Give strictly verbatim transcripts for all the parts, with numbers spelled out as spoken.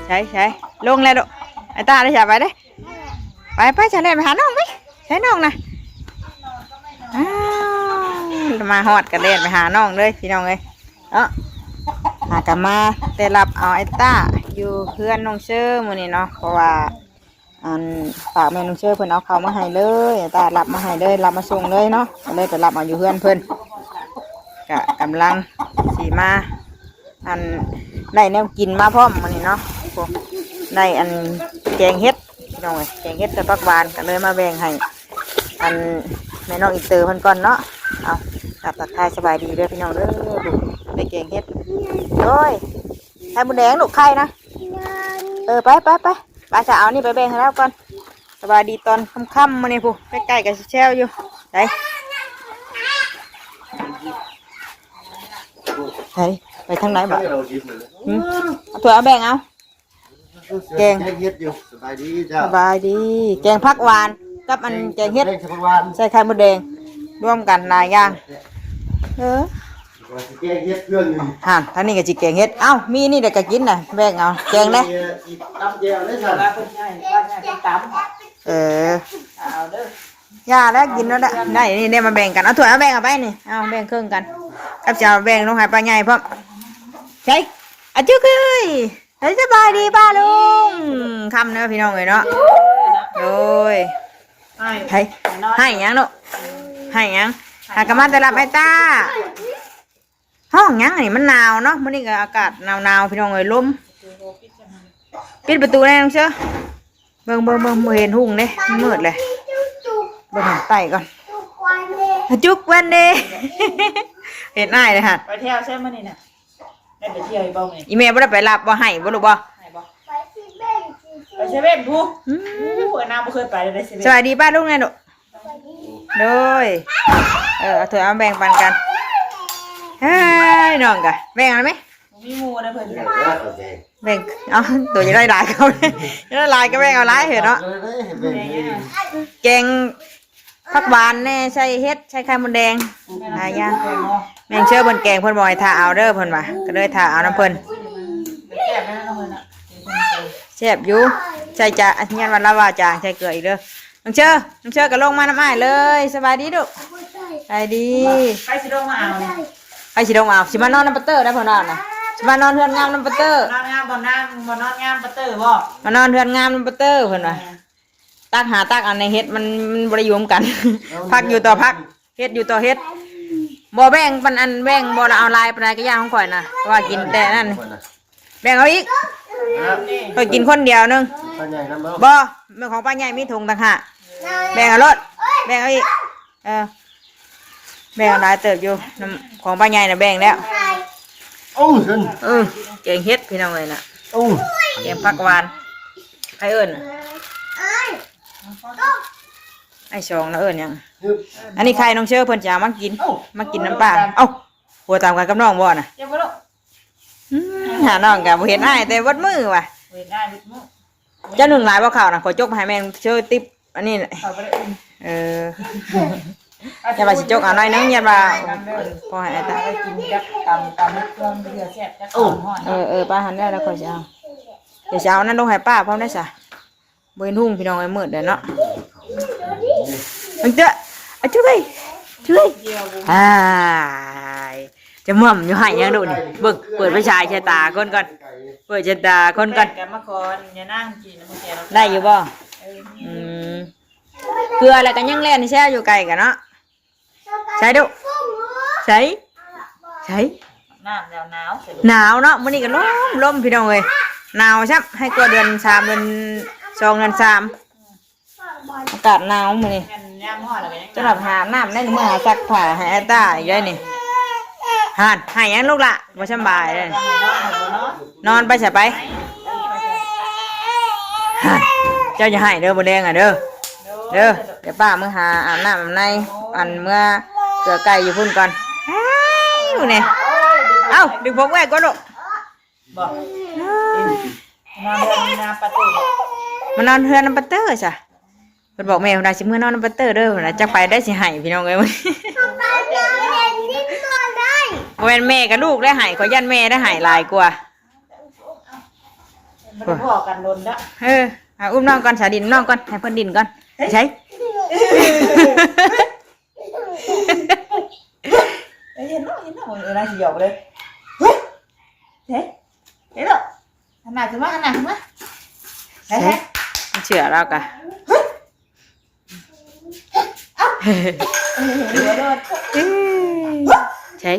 ใช่ใช่ลงแล้วลูกไอ้ตาได้ใช่ไปเด้ไปไปจะเล่นไปหาน้องไปใช่น้องนะอ้าวมาฮอดกันเล่นไปหาน้องเลยพี่น้องเลยเนาะหากลับมาแต่รับเอาไอ้ตาอยู่เพื่อนน้องเชอร์มื้อนี้เนาะเพราะว่า อันฝากแม่น้องเชอร์เพิ่นเอาข้าวมาให้เลยตารับมาให้เลยรับมาส่งเลยเนาะก็เลยไปรับเอาอยู่เฮือนเพิ่นกะกำลังสิมาอันได้แนวกินมาพร้อมมื้อนี้เนาะโอ้ได้อันแกงเห็ดพี่น้องเอ้ยแกงเห็ดกับผักหวานก็เลยมาแบ่งให้อันแม่น้องอินเตอร์เพิ่นก่อนเนาะเอากราบทักทายสบายดีเด้อพี่น้องเด้อลูกได้แกงเห็ดโอ้ยไข่มดแดงลูกไข่นะเออไปไปไป ไปจะเอานี่ไปแบ่งให้แล้วก่อนสบายดีตอนค่ำๆมื้อนี้ผู้ใกล้ๆกับแซวอยู่ไหนไหนไปทางไหนบ่หืมเอาถ้วยเอาแบ่งเอาแกงแกงเห็ดอยู่สบายดีเจ้าสบายดีแกงผักหวานกับอันแกงเห็ดแกงผักหวานใส่ไข่มดแดงร่วมกันหลายอย่างเออ ว่าสิแกงเห็ดเครื่องหนึ่งห่านทางนี้ก็สิแกงเห็ดเอ้ามีนี่เดี๋ยวก็กินน่ะแบ่งเอาแกงเด้มีอีกตำแจ่วได้สั่นว่าเพิ่นให้ว่าให้เพิ่นตำเออเอาเด้ออย่าแล้วกินแล้วละได้นี่เนี่ยมาแบ่งกันเอาถ้วยเอาแบ่งเอาไปนี่เอาแบ่งครึ่งกันกับจะเอาแบ่งลงให้ป้าใหญ่พร้อมใช่อาจุกเอ้ยเฮ้ยสบายดีป้าลุงคำเนาะพี่น้องเอ้ยเนาะโดยให้ให้หยังเนาะให้หยังหากะมาแต่รับไอ้ตา ห้องหยังนี่มันหนาวเนาะมื้อนี้ก็อากาศหนาวๆพี่น้องเอ้ยลมปิดประตูแน่น้องเชอเบิ่งเบิ่งเบิ่งบ่เห็นหุงเด้มันมืดเลยเบิ่งทางใต้ก่อนจุกวันเด้เห็นอ้ายเลยฮะไปเที่ยวใช่มื้อนี้น่ะได้ไปเที่ยวอีกบ่มื้อนี้อีแม่บ่ได้ไปรับบ่ให้บ่ลูกบ่ให้บ่ไปเซเว่นผู้อืมอู้อันน้าบ่เคยไปเลยเซเว่นสวัสดีป้าลุงแน่ลูก โดย เออเอาถ้วยเอาแบ่งปันกันเฮ้ยน้องกะแบ่งเอาไหมมีหมูนะเพิ่นแบ่งเอาตัวจะได้หลายเขาจะได้หลายก็แบ่งเอาหลายเถอะเนาะแกงผักหวานแน่ใส่เห็ดใส่ไข่มดแดงหลายอย่างแม่งเชื่อเพิ่นแกงเพิ่นบอกให้ทาเอาเด้อเพิ่นว่าก็เลยทาเอาน้ำเพิ่นแซ่บอยู่ใส่จะเฮียนวันละว่าจางใส่เกลืออีกเด้อ น้องเชอร์น้องเชอร์ก็ลงมาน้ำอ้ายเลยสบายดีดุสบายดีใครสิลงมาเอานี่ใครสิลงมาเอาสิมานอนน้ำปะเตอร์ได้เพิ่นว่านะสิมานอนเฮือนงามน้ำปะเตอร์นอนงามบ่นอนบ่นอนงามปะเตอร์บ่มานอนเฮือนงามน้ำปะเตอร์เพิ่นว่าตักหาตักอันในเฮ็ดมันมันบ่ได้อยู่ร่วมกันพักอยู่ต่อพักเฮ็ดอยู่ต่อเฮ็ดบ่แบ่งปันอันแบ่งบ่ละเอาลายปานใดก็ย่างของข่อยนะเพราะว่ากินแต่นั่น แบ่งเอาอีกนะไปกินคนเดียวหนึงป้าใหญ่นำเนาะบ่แม่ของป้าใหญ่มีถุงต่างหากแบ่งเอารถแบ่งเอาอีกเออแบ่งเอาหลายเติบอยู่น้ำของป้าใหญ่น่ะแบ่งแล้วโอ้ยขึ้นเออแกงเห็ดพี่น้องเลยน่ะโอ้ยแกงผักหวานใครเอิ้นน่ะไอ้สองนะเอิ้นหยังอันนี้ใครน้องเชอร์เพิ่นจะเอามากินมากินน้ำปลาเอ้าหัวตามกันกับน้องบ่น่ะเจ็บบ่ลูก อืมหาน้องกะบ่เห็นอ้ายแต่เบิดมื้อว่ะเห็นอ้ายเบิดมื้อเจ้าหนึ่งหลายบ่ข้าวน่ะขอยจกมาให้แม่เชอติ๊บอันนี้น่ะข้อยบ่ได้อิ่มเอออย่าว่าสิจกเอาหน่อยหนึ่งอย่าว่าพอให้อ้ายตาไปกินกับตำตำเครื่องเดือดแซ่บจักหน่อยเออเออป้าหันได้แล้วข้อยสิเอาเดี๋ยวสิเอาอันนั้นลงให้ป้าพร้อมได้ซะ บ่เห็นหุงพี่น้องเอ้ยมืดแล้วเนาะมันเจออะจุ้ยจุ้ยอ้ายจะม่อมอยู่ให้ยังดูนี่เบิ่งเปิดไฟฉายใส่ตาคนก่อนเปิดใส่ตาคนก่อนกันมาขออย่านั่งกินน้ำแกงได้อยู่บ่เอออืมเกลือแล้วก็ยังแล่นแช่อยู่ไกลกันเนาะ ใช่ดุใช่ใช่หนาวหนาวหนาวเนาะมื้อนี้ก็ลมลมพี่น้องเอ้ยหนาวซับให้กว่าเดือนสามเดือนสองเดือนสามอากาศหนาวมื้อนี้แม่นยามฮ้อนแล้วก็ยังสำหรับหาน้ำในมื้อหาซักผ้าให้อาต้าอีกได้นี่ห่านให้ยังลูกละบ่สำบายเลย นอนไปใส่ไปฮะเจ้าอย่าให้เด้อบ่แดงอ่ะเด้อเด้อเดี๋ยวป้ามือหาอาบน้ำอาบในอันเมื่อเกลือไก่อยู่พุ่นก่อนอ้าวเนี่ยเอ้าดึงผมแวกก่อนลูกบอกนอนเฮือนนำปาเตอร์บอกมานอนเฮือนนำปาเตอร์จ้ะ เพิ่นบอกแม่เพิ่นว่าสิเมื่อนอนนำปาเตอร์เด้อเพิ่นว่าจักไปได้สิให้พี่น้องเอ้ย บ่แม่นแม่กับลูกได้ให้ขอยย่านแม่ได้ให้หลายกว่า บ่ได้พ้อกันโดนละ เออ เอาอุ้มน้องก่อน สาดินน้องก่อน ให้เพิ่นดินก่อน ใช่ เอ้ย เห็นเนาะ เห็นเนาะ เออ น่าสิหยอกเลย เฮ้ย เฮ้ย เห็นเนาะ หันหน้าขึ้นมา หันหน้าขึ้นมา เฮ้ย เฮ้ย เชื่อแล้วกะ เอ้า เอ้ย หัวโดน เอ้ย ใช่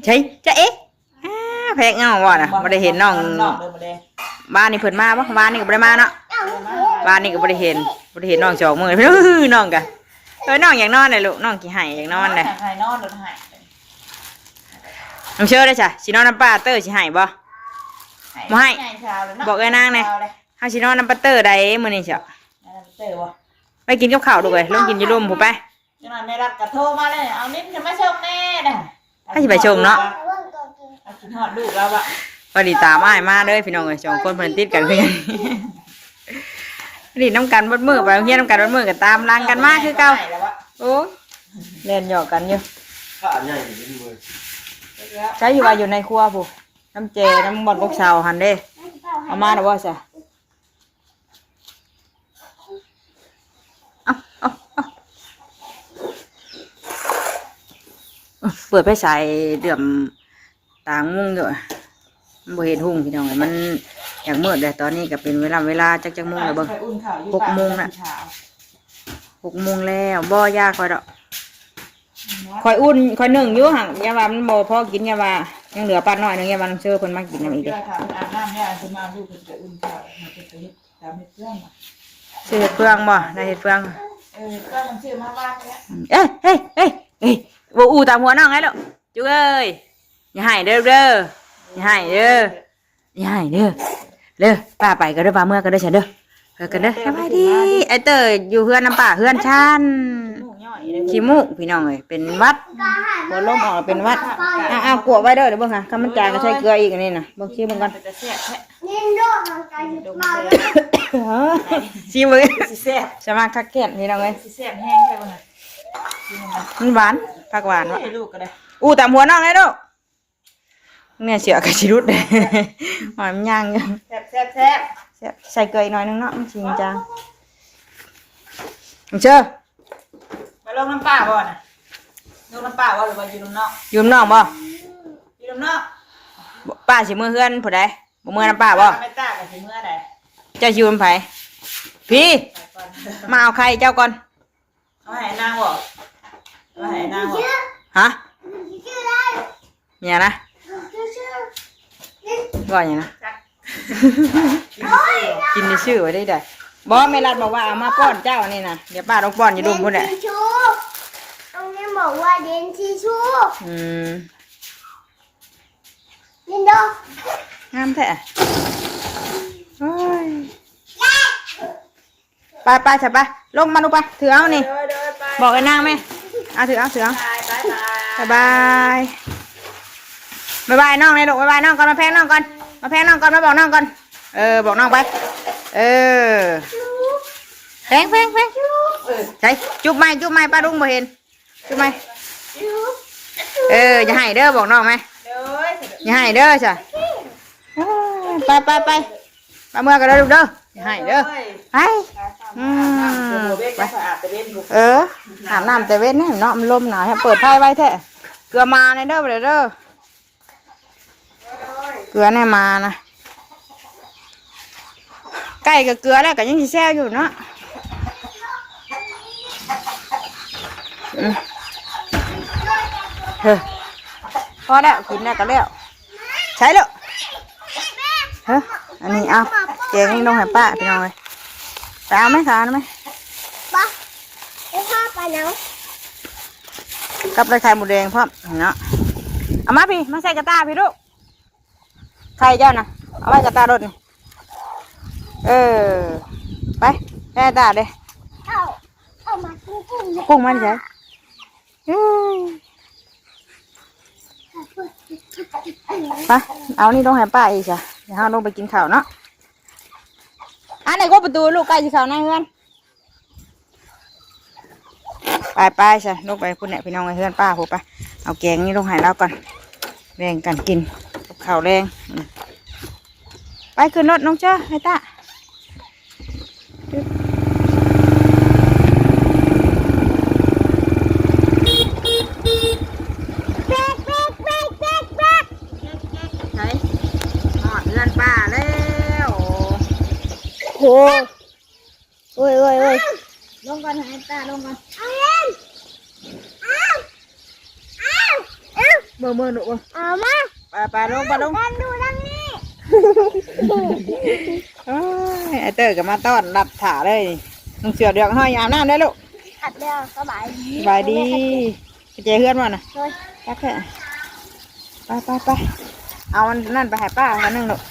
ใช่ จะเอ๊ะ อ้า แพกเงาบ่นะ บ่ได้เห็นน้อง น้องเดินมาเลย บ้านนี้เพิ่นมาบ่ บ้านนี้ก็บ่ได้มาเนาะ บ้านนี้ก็บ่ได้เห็น บ่ได้เห็นน้องสองมื้อ น้องกะ เอ้ย น้องอยากนอนเลยลูก น้องขี้ไห้อยากนอนเลย อยากให้นอนโดนไห้ น้องเชิญได้จ้ะ สินอนนำป้าเตอร์สิไห้บ่ บ่ให้ ไห้เช้าเลยเนาะ บอกเอ้ยนางแน่ เช้าเลย เฮาสินอนนำป้าเตอร์ใดมื้อนี้เจ้า นอนนำป้าเตอร์บ่ ไปกินกับข้าวลูกเอ้ย ลงกินอยู่ลุ่มพู้นไป จังหน่อยแม่รัฐก็โทรมาเลย เอานิดจะมาส่งแน่นะ ให้สิไปส่งเนาะ เอาคิดฮอดลูกแล้วอะ พอดีตามอ้ายมาเด้อพี่น้องเอ้ย สองคนเพิ่นติดกันคือกัน นี่นำกันเบิดมื้อ ไปโรงเรียนนำกันเบิดมื้อ ก็ตามหลังกันมาคือเก่า โอ้ เล่นหยอกกันอยู่ ข้าอันใหญ่อยู่นี่เว้ย ใช่ อยู่ว่าอยู่ในครัวพู้น น้ำแจ่ น้ำบ่อนกกเซาหั่นเด้ เอามาแล้วบ่ซะ เอา เอา เอา เปิดไฟฉายเดือมตางมุ้งอยู่ มันบ่เห็นหุงพี่น้อง มันอยากมืดเลย ตอนนี้ก็เป็นเวลา เวลาจัก จักโมงแล้วเบิ่ง ข้อยอุ่นข้าวอยู่ หกโมงน่ะ บ้านเช้า หกโมงแล้ว บ่ย่าข้อยดอก ข้อยอุ่น ข้อยนึ่งอยู่หั่น ย่าว่ามันบ่พอกิน ย่าว่ายังเหลือปลาน้อยหนึ่ง ย่าว่าน้องเชอเพิ่นมากินนำอีกเด้ เดี๋ยวถ้าเพิ่นอาบน้ำแล้วเพิ่นมาลูกเพิ่นจะอุ่นข้าว เพิ่นจะเฮ็ดตามเฮ็ดเครื่องอะ สิเฮ็ดเฟืองบ่ ได้เฮ็ดเฟือง เออ เฮ็ดเครื่องมันซื้อมาบ้านเนี่ย เอ้ย เฮ้ย เฮ้ย เฮ้ย บ่อู้ตามหัวน้องให้ลูก จุ๊กเอ้ย อย่าให้เด้อ เด้อ อย่าให้เด้อ อย่าให้เด้อ เด้อ ป้าไปก็เด้อ ป้าเมือก็เด้อ ฉันเด้อ ไปกันเด้อ สบายดี ไอ้เตอร์อยู่เฮือนนำป้า เฮือนฉัน ขี้มูกย่อยเลย ขี้มูกพี่น้องเอ้ย เป็นหวัด หัวลมออกเป็นหวัด เอา เอากวดไว้เด้อ เดี๋ยวเบิ่งค่ะ คันมันจางก็ใส่เกลืออีกอันนี้นะ เบิ่งชิมเบิ่งก่อน เป็นตาแซ่บแท้ เออ ชิมเบิ่ง สิแซ่บ สมัครคักแก่นพี่น้องเอ้ย สิแซ่บแฮงแท้บ่นะ มันหวาน ผักหวานวะ เอ้ย ลูกก็ได้ อู้ตามหัวน้องเลยลูก เนี่ยเสือกระชิรุด หอยมันย่างอยู่ แซ่บแซ่บแซ่บ แซ่บ ใส่เกลืออีกหน่อยนึงเนาะ มันสิจาง เชิญ มาลงนำป้าบ่น่ะ ลงนำป้าบ่หรือว่าอยู่นำน้อง อยู่นำน้องบ่ อยู่นำน้อง ป้าสิเมือเฮือนผู้ใด บ่เมือนำป้าบ่ แม่ตาก็สิเมือใด เจ้าสิอยู่นำไผ พี่ ไปก่อน มาเอาไข่เจ้าก่อน เอาให้นางบ่ เอาให้นางบ่ ฮะ เนี่ยนะ ว่าอย่างนะ จัก กินในชื่อไว้ได้ใดบ่ แม่รัฐบอกว่าเอามาป้อนเจ้านี่นะ เดี๋ยวป้าต้องป้อนอยู่ดุมพุ้นแหละ เดนทิชชู่ ตรงนี้บอกว่าเดนทิชชู่ อืม เดนโด งามแท้ โอ้ย ไปไปเถอะ ไป ลงมาลูกไป ถือเอานี่ เด้อเด้อ ไป บอกไอ้นางแม่ เอา ถือเอา ถือเอา บายบายบาย บายบาย บายบายน้องเลยลูก บายบายน้องก่อน มาแพงน้องก่อน มาแพงน้องก่อน มาบอกน้องก่อน เออ บอกน้องไป เออ แพงแพงแพง เออ ใช่ จุ๊บไหม จุ๊บไหม ป้าลุงบ่เห็น จุ๊บไหม เออ อย่าให้เด้อ บอกน้องไหม เด้อ อย่าให้เด้อจ้ะ เออ ไปไปไป ป้าเมือก็ได้ลูกเด้อ อย่าให้เด้อ ไป อืม ไป เออ อาบน้ำแต่เว้นเนี่ยเนาะ มันลมหนาว ให้เปิดไฟไว้แท้ เกลือมาในเด้อ ไปเลยเด้อ เกลือเนี่ยมานะ ใกล้กับเกลือแล้วก็ยังสิแซ่บอยู่เนาะ อืม เฮ้อ พอแล้ว กินแล้วก็แล้ว ใช่แล้ว เฮ้อ อันนี้เอา แกงนี่ลงให้ป้า พี่น้องเอ้ย ไปเอาไหมคะ เอาไหม ป้า ไปพ่อไปเนาะ กับได้ไข่หมูแดงพร้อมเนาะ เอามาพี่ มาใส่กระต่าพี่ลูก ไข่เจ้านะ เอาไว้กระต่ารถนี่ เออ ไป แม่ตาเด้ เอา เอามากินกุ้งเนี่ย กุ้งมันใช่ เอ้ย ไป เอานี่ลงให้ป้าอีกจ้ะ เดี๋ยวเราลงไปกินข้าวเนาะ อันไหนก็ประตูลูก ใกล้สิเข้าในเฮือน ไปไปจ้ะ ลงไปพุ้นเนี่ย พี่น้อง เฮือนป้าพู้นไป เอาแกงนี่ลงให้เราก่อน แบ่งกันกินกับข้าวแลง อืม ไปขึ้นรถน้องเจ้าไอ้ตา ใช่ หอดเฮือนป้าแล้ว โห โอ้ยโอ้ยโอ้ย ลงก่อนให้ตาลงก่อน เอาเล่น เอา เอา เอา เมื่อเมื่อหนูเมื่อ เอามา ไปไปลงไปลง ดันดูดังนี้ โอ้ย ไอ้เตอร์ก็มาต้อนรับถ่าเลย น้องเสือเดือกห้อยอาบน้ำได้ลูก ขัดแล้ว สบายดี สบายดี ไปเจอเพื่อนมานะ โดย รักแค่ ไปไปไป เอาอันนั่นไปให้ป้าอันหนึ่งลูก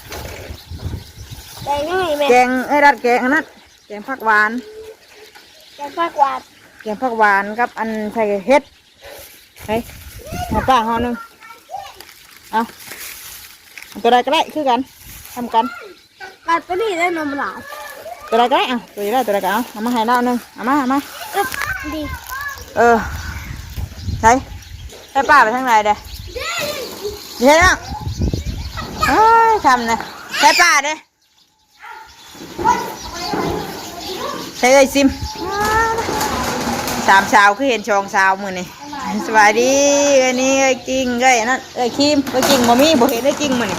แกงนี่แม่ แกงไอ้รัดแกงอันนั้น แกงผักหวาน แกงผักหวาน แกงผักหวานกับอันใส่เห็ด เฮ้ย เอาป้าห่อหนึ่ง เอา เอาตัวใดก็ได้คือกัน ทำกัน กัดตัวนี้ได้นมหลาย ตัวใดก็ได้ เอา ตัวใดก็ได้ ตัวใดก็เอา เอามาให้เราหนึ่ง เอามา เอามา อึ๊บ ดี เออ ใช่ ให้ป้าไปทางไหนเด้อ เดี๋ยวนะ เฮ้ย ทำนะ ให้ป้าเด้อ ใส่เอ้ยซิม สามสาวคือเห็นสองสาวมื้อนี้ สบายดี เอ้ยนี่ เอ้ยกิ่ง เอ้ยนั่น เอ้ยคิม เอ้ยกิ่งบ่มี บ่เห็นเอ้ยกิ่งมื้อนี้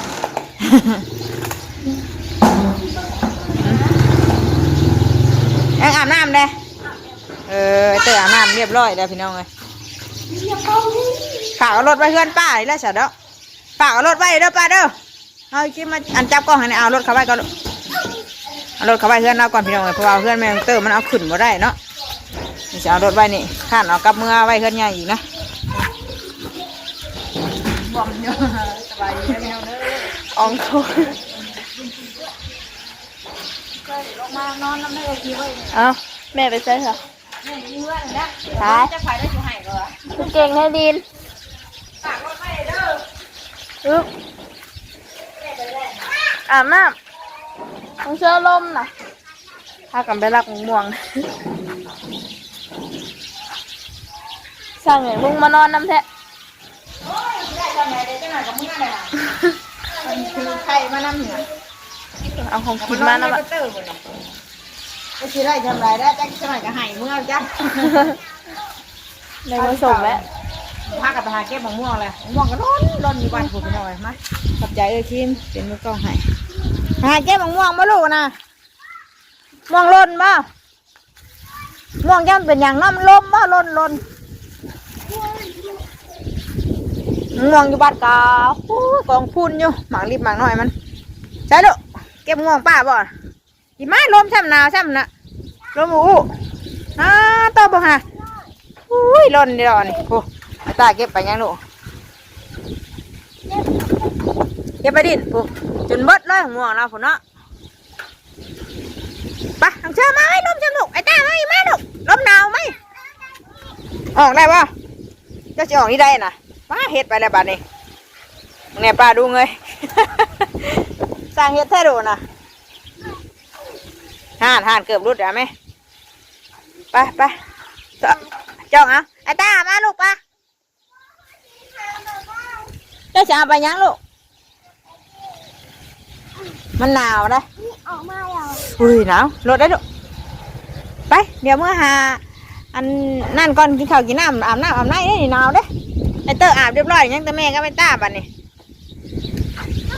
ยังอาบน้ำเด้ เออ เตออาบน้ำเรียบร้อยแล้วพี่น้องเอ้ย ฝากเอารถไว้เฮือนป้านี่แหละซะเนาะ ฝากเอารถไว้เด้อป้าเด้อ เอาคิมมา อันจับกล้องให้แหน่ เอารถเข้าไว้ก่อนลูก เอารถเข้าไว้เฮือนเราก่อนพี่น้องเอ้ย เพราะว่าเฮือนแม่น้องเตอมันเอาขึ้นบ่ได้เนาะ นี่จะเอารถไว้นี่ ข้านเอากลับเมือไว้เฮือนใหญ่อีกนะ บวมอยู่ สบายดีนะพี่น้องเด้อ อองโทษ เคยลงมานอนนำแม่ก็คิดว่า เอ้า แม่ไปใส่ค่ะ แม่อยู่เฮือนนั่นแหละ ตาย จะไปได้อยู่ไห้ก็วะ เก่งแท้ดิน ฝากรถไว้เด้อ อึ๊บ อาบน้ำ ต้องเสื้อลมนะ พากันไปลักมะม่วง สั่งให้ลุงมานอนนำแท้ โอ้ย ได้ทำไมเดี๋ยวเจ้าหน่อยกับมึงอะไรล่ะ มันคือไข่มานำเหนือ เอาของกินมานะ เอเตอร์หมดเลย ก็สิได้ทำไรได้ จักเจ้าหน่อยก็ให้เมือจ้ะ ในผสมแล้ว พากันไปหาเก็บมะม่วงเลย มะม่วงก็หล่นหล่นอยู่บ้านผมพี่น้องเอ้ย มา ขอบใจเอ้ยคิม เป็นมือกล้องให้ หาเก็บมะม่วงมาลูกนะ ม่วงหล่นบ่ ม่วงย่ำเป็นอย่างเนาะ มันลมบ่ หล่นหล่น ม่วงอยู่บ้านกา โอ้ย กองพูนอยู่ หมากรีบหมากน้อยมัน ใช่ลูก เก็บม่วงป้าบ่ หิมะลมซ้ำหนาวซ้ำนะ ลมอู้อู้ อ้า โตบ่ฮะ อุ้ย หล่นเดียวนี่ โอ้ ตาเก็บไปยังลูก เก็บไปดินปุ๊บ จนเบิดเลยม่วงเราพุ่นเนาะ ไป น้องเชื่อมาไว้ลมซ้ำลูก ไอ้ตามาอีกมาลูก ลมหนาวไหม ออกได้บ่ เจ้าสิออกนี่ได้นะ มาเฮ็ดไปแล้วบัดนี้ แน่ป้าดูเงย สร้างเฮ็ดแท้โดนะ ห่าน ห่าน เกือบหลุดแล้วแม่ ไป ไป จ้องเอา ไอ้ตา มาลูกปะ เจ้าจะเอาไปยังลูก มันหนาวนะ ออกมาแล้ว อุ้ย หนาว รถได้ลูก ไป เดี๋ยวเมื่อหา อันนั่นก่อน กินข้าวกินน้ำ อาบน้ำอาบในนี่หนาวเด้ ไอ้เตอร์อาบเรียบร้อย ยังแต่แม่กับไอ้ตาบัดนี้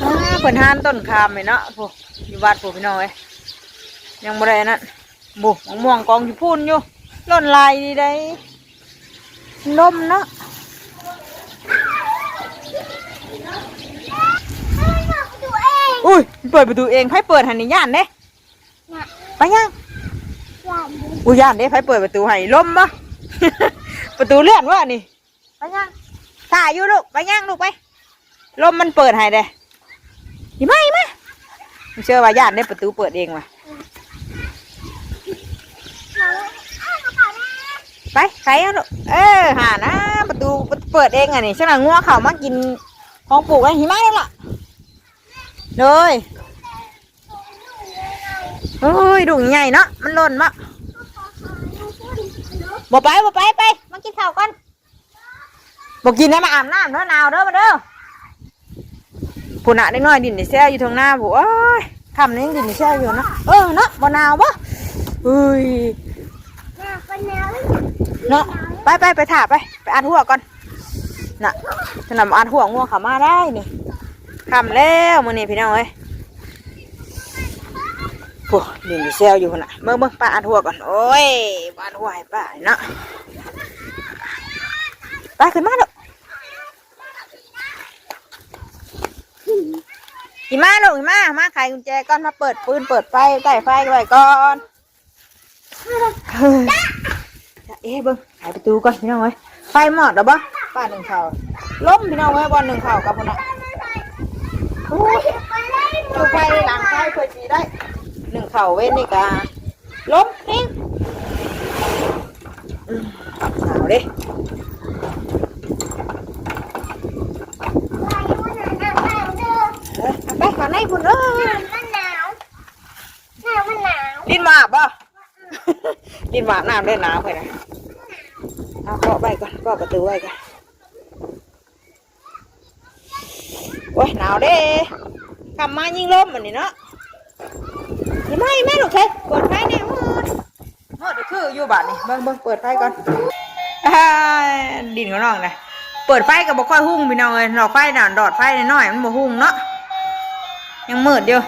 อ่า เพิ่นห่านต้นขามนี่เนาะ ผู้ อยู่วัดผู้พี่น้องเอ้ย ยังบ่ได้อันนั้น บุ มะม่วงกองอยู่พูนอยู่ หล่นหลายดีได้ ลมเนาะ อุ้ย เปิดประตูเอง ไผเปิดหั่นนี่ ย่านเด้ น่ะ ไปยัง ย่านดิ อุ้ย ย่านเด้ ไผเปิดประตูให้ ลมบ่ ประตูเลื่อนวะนี่ ไปยัง ถ่ายอยู่ลูก ไปยังลูกไป ลมมันเปิดให้เด้ อีมา อีมา เชื่อว่าย่านได้ประตูเปิดเองว่ะ ไป ไขเอาลูก เออ หานะ ประตูเปิดเองอันนี้ ช่างงัวเขามากินของปลูกไอ้หิมะนี่ล่ะ เลย โอ้ย ดุใหญ่เนาะ มันหล่นบ่ บ่ไป บ่ไป ไป มากินข้าวก่อน บ่กินแล้ว มาอาบน้ำเด้อ หนาวเด้อ มาเด้อ ผู้น่ะ เด็กน้อยดินนี่แซวอยู่ทางหน้าผู้ โอ้ย ค่ำนี้ยังดินเสียวอยู่เนาะ เออเนาะ บ่หนาวบ่ เฮ้ย เนาะ ไปไปไปถ่าไป ไปอัดหัวก่อน น่ะ สนามอัดหัวงัวเขามาได้นี่ ค่ำแล้วมื้อนี้พี่น้องเอ้ย โอ้ ดินเสียวอยู่หั่นน่ะ เบิ่งเบิ่ง ป้าอัดหัวก่อน โอ้ย ป้าอัดหัวให้ป้าเนาะ ไปขึ้นมาลูก อีมาลูก อีมา มาไขกุญแจก่อน มาเปิดฟืนเปิดไฟ ใต้ไฟไว้ก่อน เฮ้ย เอ๊ะ เบิ่ง ไขประตูก่อนพี่น้องเอ้ย ไฟมอดแล้วบ่ ป้านึ่งข้าว ลมพี่น้องเอ้ย บ่นึ่งข้าวกับพุ่นน่ะ โอ้ย คือไฟหลังไฟเพิ่นสิได้ นึ่งข้าวเว้นนี่กะ ลมนี่ อืม หนาวเด้ เอ้ย เอาไปข้างในพุ่นเอ้ย มันหนาว หนาว มันหนาว ลิ้นหวาบบ่ ลิ้นหวาบน้ำเด้อ หนาวไปนะ เอาเกาะไว้ก่อน เกาะประตูไว้ก่อน โอ้ย หนาวเด้ ค่ำมายิ่งลมอันนี้เนาะ นี่มา นี่มาลูกเอ้ย เปิดไฟแน่ โอ้ย เฮ้ย คืออยู่บ้านนี่ เบิ่ง เบิ่ง เปิดไฟก่อน อ่า ดินของน้องนะ เปิดไฟก็บ่ค่อยฮุ่งพี่น้องเอ้ย หลอดไฟน่ะ หลอดไฟน้อยๆ มันบ่ฮุ่งเนาะ ยังมืดอยู่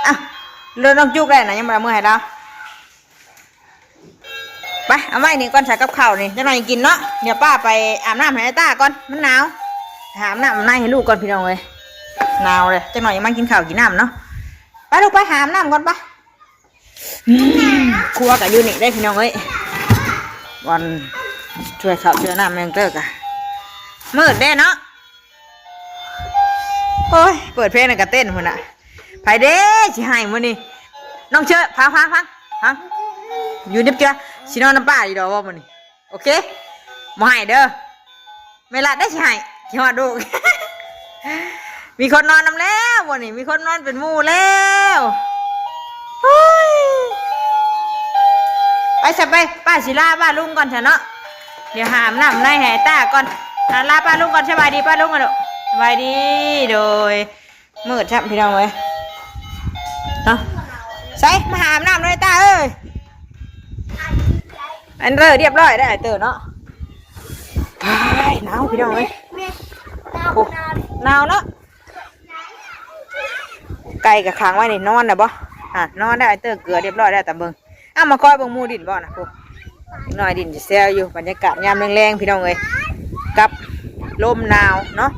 อ่ะ เลือดน้องจุกได้นะ ยังบ่ได้มือให้เรา ไป เอาไว้นี่ก่อน ใส่กับข้าวนี่ จักหน่อยกินเนาะ เดี๋ยวป้าไปอาบน้ำให้ไอ้ต้าก่อน มันหนาว หาอาบน้ำอาบในให้ลูกก่อนพี่น้องเอ้ย หนาวเลย จักหน่อยยังมากินข้าวกินน้ำเนาะ ไปลูก ไปหาอาบน้ำก่อนไป อืม ครัวก็อยู่นี่ได้พี่น้องเอ้ย วันช่วยข้าวช่วยน้ำแม่น้องเตอร์กะ มืดเด้เนาะ โอ้ย เปิดเพลงแล้วก็เต้นพุ่นน่ะ ไผเด้สิให้มื้อนี้ น้องเชิญ ฟัง ฟัง ฟัง ฟัง อยู่เนียบเจือ สินอนนำป้าอยู่ดอกบ่มื้อนี้ โอเค บ่ให้เด้อ แม่รัดได้สิให้ สิฮอดลูก มีคนนอนนำแล้ววันนี้ มีคนนอนเป็นหมู่แล้ว โอ้ย ไปซะไป ป้าสิลาป้าลุงก่อนซะเนาะ เดี๋ยวหาอาบน้ำในให้ต้าก่อน อ่ะ ลาป้าลุงก่อน สบายดีป้าลุงก่อนลูก สบายดี โดย มืดซ้ำพี่น้องเอ้ย เนาะ ใส่ มาหาอาบน้ำเลยต้าเอ้ย อันเตอร์เรียบร้อยได้ไอ้เตอร์เนาะ ไป หนาวพี่น้องเอ้ย โอ้ หนาวเนาะ ไก่กับขังไว้นี่นอนนะบ่ อ่ะ นอนได้ไอ้เตอร์เกลือเรียบร้อยได้แต่เบิ่ง อ้าว มาคอยเบิ่งหมู่ดินบ่นะพวก น้อยดินจะแซวอยู่ บรรยากาศยามแลงๆพี่น้องเอ้ย กับลมหนาวเนาะ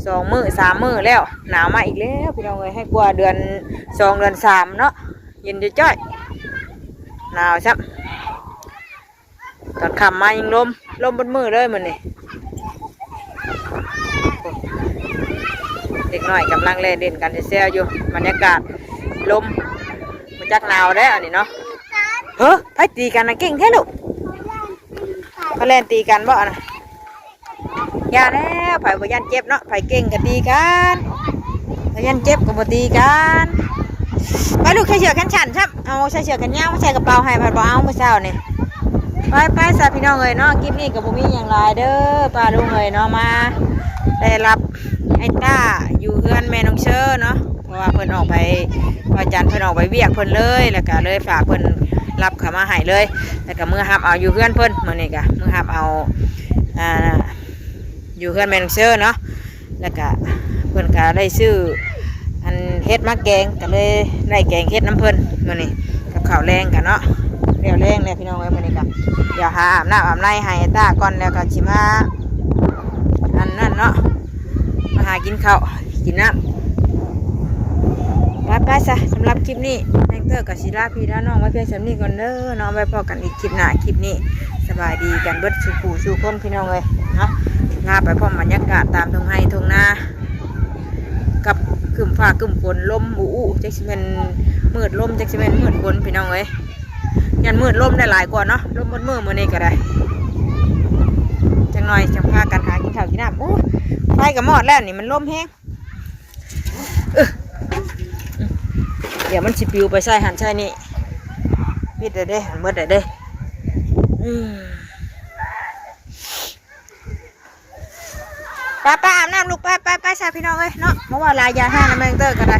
สองมื้อสามมื้อแล้ว หนาวมาอีกแล้วพี่น้องเอ้ย ให้กว่าเดือนสองเดือนสามเนาะ เย็นจ้อยๆ หนาวซ้ำ ตอนค่ำมายังลม ลมเบิดมื้อเลยมื้อนี้ เด็กน้อยกำลังแล่นเล่นกันแซวๆอยู่ บรรยากาศลม บ่จักหนาวแล้วอันนี้เนาะ เฮ้อ ไผตีกันนะ เก่งแท้ลูก เขาแล่นตีกันบ่นะ อย่าแล้ว ไผบ่ย่านเจ็บเนาะ ไผเก่งก็ตีกัน ไผย่านเจ็บก็บ่ตีกัน ไปลูก ใส่เสื้อแขนสั้นซ้ำ เอาใส่เสื้อแขนยาวมาใส่กระเป๋าให้ พัดบ่เอามื้อเช้านี่ ไปไปซะพี่น้องเอ้ยเนาะ คลิปนี้ก็บ่มีหยังหลายเด้อ ป้าลุงเอ้ยเนาะ มาได้รับไอ้ต้าอยู่เฮือนแม่น้องเชอเนาะ เพราะว่าเพิ่นออกไป พระอาจารย์เพิ่นออกไปเวียกเพิ่นเลย แล้วก็เลยฝากเพิ่นรับเข้ามาให้เลย แล้วก็มื้อรับเอาอยู่เฮือนเพิ่น มื้อนี้ก็มื้อรับเอา อ่า อยู่เฮือนแม่น้องเชอเนาะ แล้วก็เพิ่นก็ได้ซื้ออันเห็ดมาแกง ก็เลยได้แกงเห็ดนำเพิ่นมื้อนี้ กับข้าวแลงกันเนาะ แล้วแลงแล้วพี่น้องเอ้ย มื้อนี้ก็เดี๋ยวหาอาบน้ำอาบในให้ต้าก่อน แล้วก็สิมา อันนั้นเนาะ มาหากินข้าวกินน้ำ ไปไปซะ สำหรับคลิปนี้แม่น้องเตอร์ก็สิลาพี่ลาน้องไว้เพียงส่ำนี้ก่อนเด้อเนาะ ไว้พ้อกันอีกคลิปหน้า คลิปนี้สบายดีกันเบิดสู่ผู้สู่คนพี่น้องเอ้ยเนาะ ลาไปพร้อมบรรยากาศตามทุ่งไร่ทุ่งนา กับครึ้มฟ้าครึ้มฝน ลมอู้อู้ จักสิแม่นมืดลม จักสิแม่นมืดฝนพี่น้องเอ้ย ย่านมืดลมได้หลายกว่าเนาะ ลมมืดมืดมื้อนี้ก็ได้ จักหน่อยจั่งพากันหากินข้าวกินน้ำ โอ้ ไฟก็มอดแล้วนี่ มันลมแฮง เออ เดี๋ยวมันสิปลิวไปใส่หั้นใส่นี่ ปิดเลยเด้ หันหมดเลยเด้ อืม ไปไปอาบน้ำลูก ไปไปไปซะพี่น้องเอ้ยเนาะ มาเว้าหลาย อย่าห้ามนะแม่งเตอร์ก็ได้